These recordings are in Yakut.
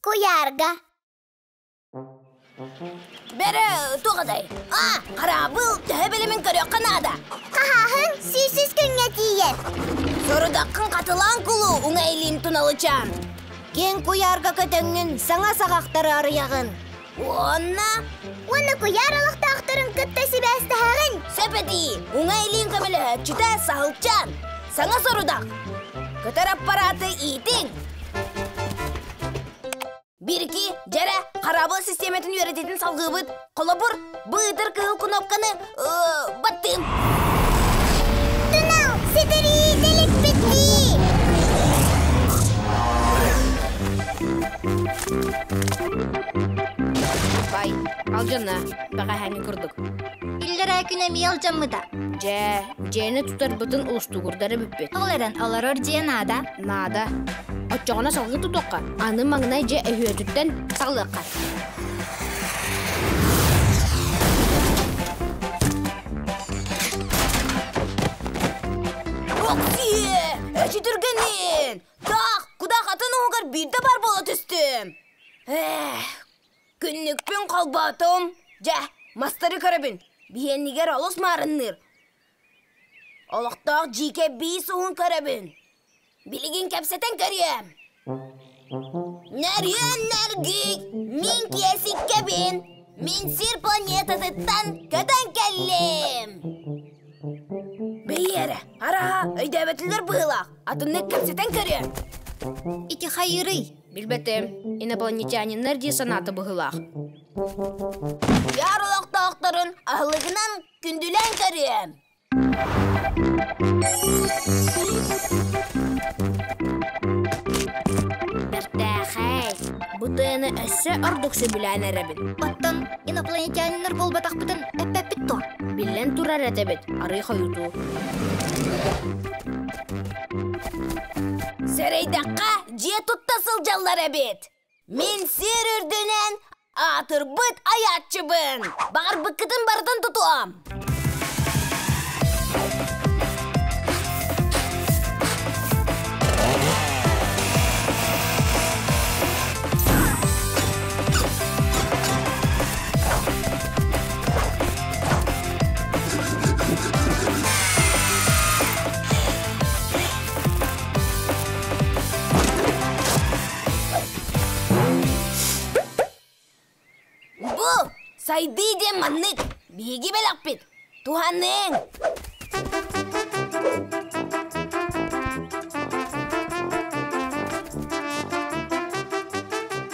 Куйаарга. Бэрэ, туох адай? А, хараабыл төһө бэлэмин көрүөххэ наада. Хаһааһын сүүсүс күҥҥэ тиийэр. Сорудаххын хатылаан кулу, уҥа илиим туналычаан. Киэҥ куйаарга көтөҥҥүн саҥа саҕахтары арыйаҕын. Уонна? Уонна куйаар олохтоохторун кытта сибээстэһэҕин. Сөп этии, уҥа илииҥ көмөлөһөөччүтэ саһылчаан. Саҥа сорудах. Көтөр аппараты иитиҥ. Бирки, дьэрэ, хараабыл систиэмэтин үөрэтиитин салгыыбыт. Холобур, быытыр кыһыл кнопканы баттыым. Тунал, ситэрии дэликпит дии! Бай, алдьанна, бэҕэһээҥҥи курдук. Иллэрээ күн эмиэ алдьаммыта. Дьэ, дьиэни тутарбытын уустугурдара бүппүт. Ол эрэн олорор дьиэ наада. Наада. Оччоҕуна салгыы тутуохха, аны маҥнай дьиэ өһүөтүттэн саҕалыахха. Оксиэ! Эчи түргэнин! Таах, кудах атын уһугар биирдэ бар буола түстүм. Эх, күннүкпүн холбоотум. Дьэ, мастары көрөбүн. Биһиэннигэр олус маарынныыр. Олохтоох дьиикэ биис уһун көрөбүн. Билигин кэпсэтэн көрүөм. Нөрүөн нөргүй, мин Киэсиккэбин. Мин сир планетатыттан көтөн кэллим. Бэйиэрэ, араһа, өйдөөбөтүлэр быһыылаах. Атыннык кэпсэтэн көрүөм. Ити хайырый? Билбэтим, инопланетяниннар дии санаата быһыылаах. Яр олохтоохторун аһылыгынан күндүлээн көрүөм. Бэртээхэй! Бу тыаны өссө ордук сөбүлээн эрэбин. Оттон инопланетяниннар буолбатахпытын эппэппит дуо? Биллэн турар этэбит, арый хойутуу. Сэрэйдэххэ, дьиэ тутта сылдьаллар эбит. Мин сир үрдүнэн аатырбыт айааччыбын. Баҕарбыккытын барытын тутуом. Бу сайдыы диэн маннык биһиги бэлэхпит. Туһаныҥ!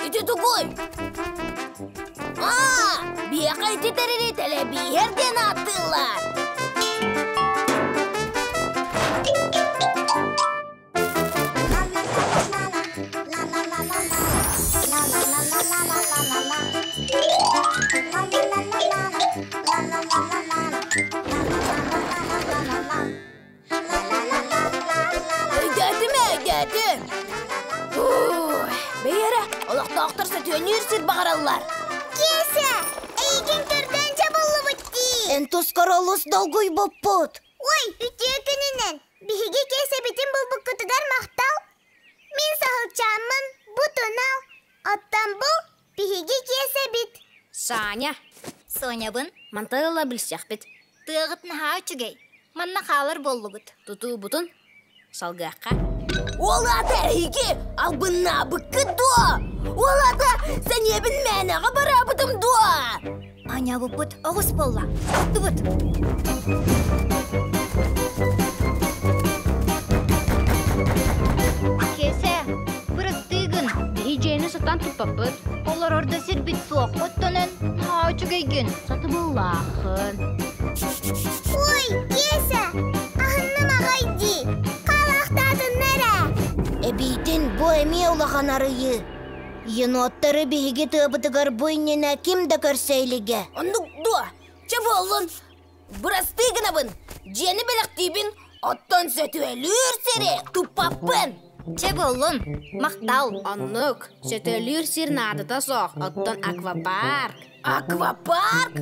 Ити тугуй? Аа, биһиэхэ ити тэрили тэлэбииһэр диэн ааттыыллар. Өйдөөтүм ээ, өйдөөтүм. Бэйэрэ, олохтоохтор сөтүөнүүр сир баҕараллар. Киэсэ, эйигин көрдөөн чабыллыбыт дии. Эн тускар олус долгуйбуппут. Ой, үтүө күнүнэн! Биһиги киэсэбитин булбуккутугар махтал. Мин саһылчааммын, бу тунал, оттон бу биһиги киэсэбит. Саня. Сонябын. Мантан ыла билсиэхпит. Тыаҕыт наһаа үчүгэй. Манна хаалар буоллубут. Тутуубутун салгыахха. Ол аата эһиги албыннаабыккыт дуо? Ол аата сэниэбин мээнэҕэ бараабытым дуо? Анябыппыт оҕус буолла. Оттубут. Киэсэ, бырастыы гын. Биһи дьиэни сатаан туппаппыт. Олорор да сирбит суох. Оттонон наһаа үчүгэйгин. Сатыбыллааххын. Ой, Киэсэ, аһынным аҕай дии. Хаалаахтаатынна эрэ. Эбиитин бу эмиэ улахан арыйыы. Еноттары биһиги тыабытыгар бу иннинэ ким да көрсө илигэ. Оннук дуо? Чэ буоллун. Бырастыы гынабын. Дьиэни бэлэхтиибин, оттон сөтүөлүүр сири туппаппын. Чэ буоллун. Махтал. Оннук. Сөтүөлүүр сир наадата суох. Оттон аквапарк. Аквапарк?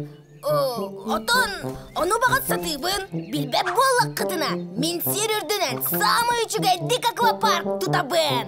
Отон ону баҕас сатыыбын. Билбэт буоллаххытына, мин сир үрдүнэн саамай үчүгэйдик аквапарк тутабын.